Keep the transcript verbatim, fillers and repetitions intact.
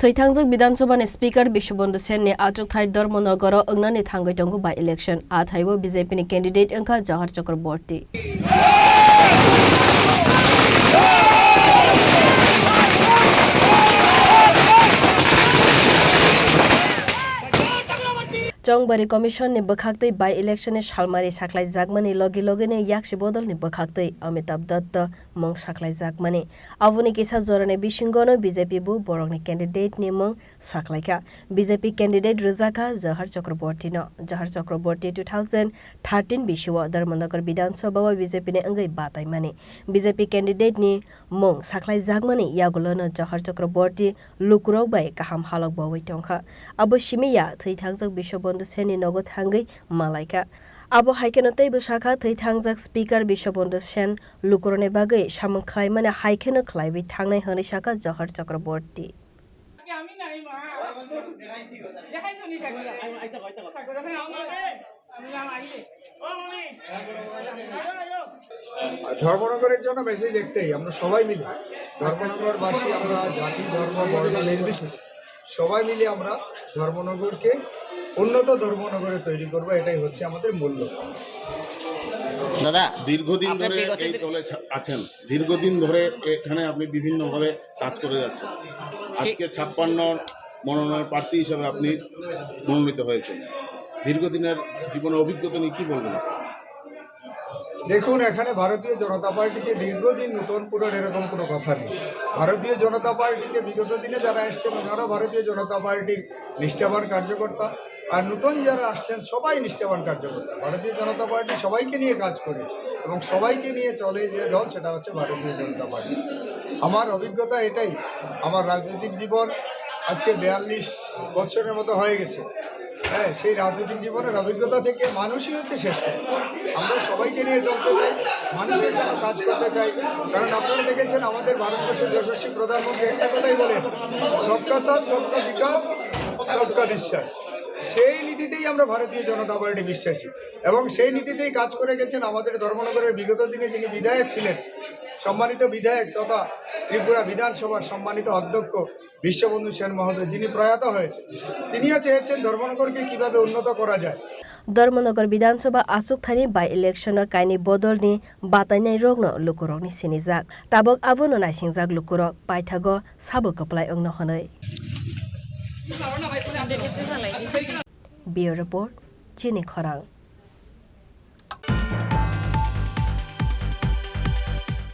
Thwithangjak Bidhan Sabha ni Speaker Biswabandhu Sen ni achukthai Dharmanagar o wngnani thangwi tongo by election. A thaibo B J P ni candidate wngkha Johar Chakraborty. Chongbari Commission ni bwkhaktwi by election ni salmari sakhlaijakmani logi logi ni yaksi bodol ni bwkhaktwi Amitabh Datta mung sakhlaijakmani. Aboni kisa jorani bisingo no B J P bo borokni candidate ni mung sakhlaikha. B J P candidate rwjakha Johar Chakraborty no. Johar Chakraborty two thousand thirteen bisio Dharmanagar Bidhan Sabha o B J P ni wngwi bataimani. B J P candidate ni mung sakhlaijakmani yagulo no Johar Chakraborty lukurok bai kaham halok bawi tongkha. Abo simi ya thwithangjak Biswabandhu Sen ni nogo thangwi malaikha. Abo hai kheno teibo sakha, thwithangjak Speaker Biswabandhu Sen lukurokni bagwi samung khlaimani hai kheno khlaiwi thangnai hwnwi sakha Johar Chakraborty. ধর্মনগরের জন্য মেসেজ একটাই, আমরা সবাই মিলে, ধর্মনগরবাসী, আমরা জাতি, ধর্ম, বর্ণ নির্বিশেষে সবাই মিলে আমরা ধর্মনগরকে উন্নত ধর্মনগরে তৈরি করব, এটাই হচ্ছে আমাদের মূল লক্ষ্য। দাদা, দীর্ঘদিন আপনি ধরে বিগত এই দিন দলে ছা-, আছেন, দীর্ঘদিন ধরে এখানে আপনি বিভিন্নভাবে কাজ করে যাচ্ছেন। ঠিক। আজকে ছাপ্পান্ন মনোনয়ন প্রার্থী হিসেবে আপনি মনোনীত হয়েছেন। দীর্ঘদিনের জীবনের অভিজ্ঞতা নিয়ে কি বলবেন আপনি? দেখুন, এখানে ভারতীয় জনতা পার্টিতে দীর্ঘদিন নতুন পুরান এরকম কোনো কথা নেই। ভারতীয় জনতা পার্টিতে বিগত দিনে যারা এসছেন, ওনারাও ভারতীয় জনতা পার্টির নিষ্ঠাবান কার্যকর্তা। আর নতুন যারা আসছেন, সবাই নিষ্ঠাবান কার্যকর্তা। ভারতীয় জনতা পার্টি সবাইকে নিয়ে কাজ করে এবং সবাইকে নিয়ে চলে যে দল, সেটা হচ্ছে ভারতীয় জনতা পার্টি। আমার অভিজ্ঞতা এটাই, আমার রাজনৈতিক জীবন আজকে বিয়াল্লিশ বছরের মতো হয়ে গেছে। হ্যাঁ, সেই রাজনৈতিক জীবনের অভিজ্ঞতা থেকে মানুষই হচ্ছে শ্রেষ্ঠ। আমরা সবাইকে নিয়ে চলতে চাই, মানুষের জন্য কাজ করতে চাই। কারণ আপনারা দেখেছেন, আমাদের ভারতবর্ষের যশস্বী প্রধানমন্ত্রী একটা কথাই বলেন, "সবকা সাথ, সবকা বিকাশ, সবকা বিশ্বাস।" সেই নীতিতেই আমরা ভারতীয় জনতা পার্টি বিশ্বাসী এবং সেই নীতিতেই কাজ করে গেছেন আমাদের ধর্মনগরের বিগত দিনে যিনি বিধায়ক ছিলেন, সম্মানিত বিধায়ক তথা ত্রিপুরা বিধানসভার সম্মানিত অধ্যক্ষ বিশ্ববন্ধু সেন মহোদয়, যিনি প্রয়াত হয়েছেন, তিনিও চেয়েছেন ধর্মনগরকে কিভাবে উন্নত করা যায়। Dharmanagar Bidhan Sabha achukthani by election o kainwi bodolni batainairokno lukurokni sinijak. Tabok abono naisingjak lukurok paithago sabo kwplai wngno hwnwi. Bureau Report, Chini Khorang.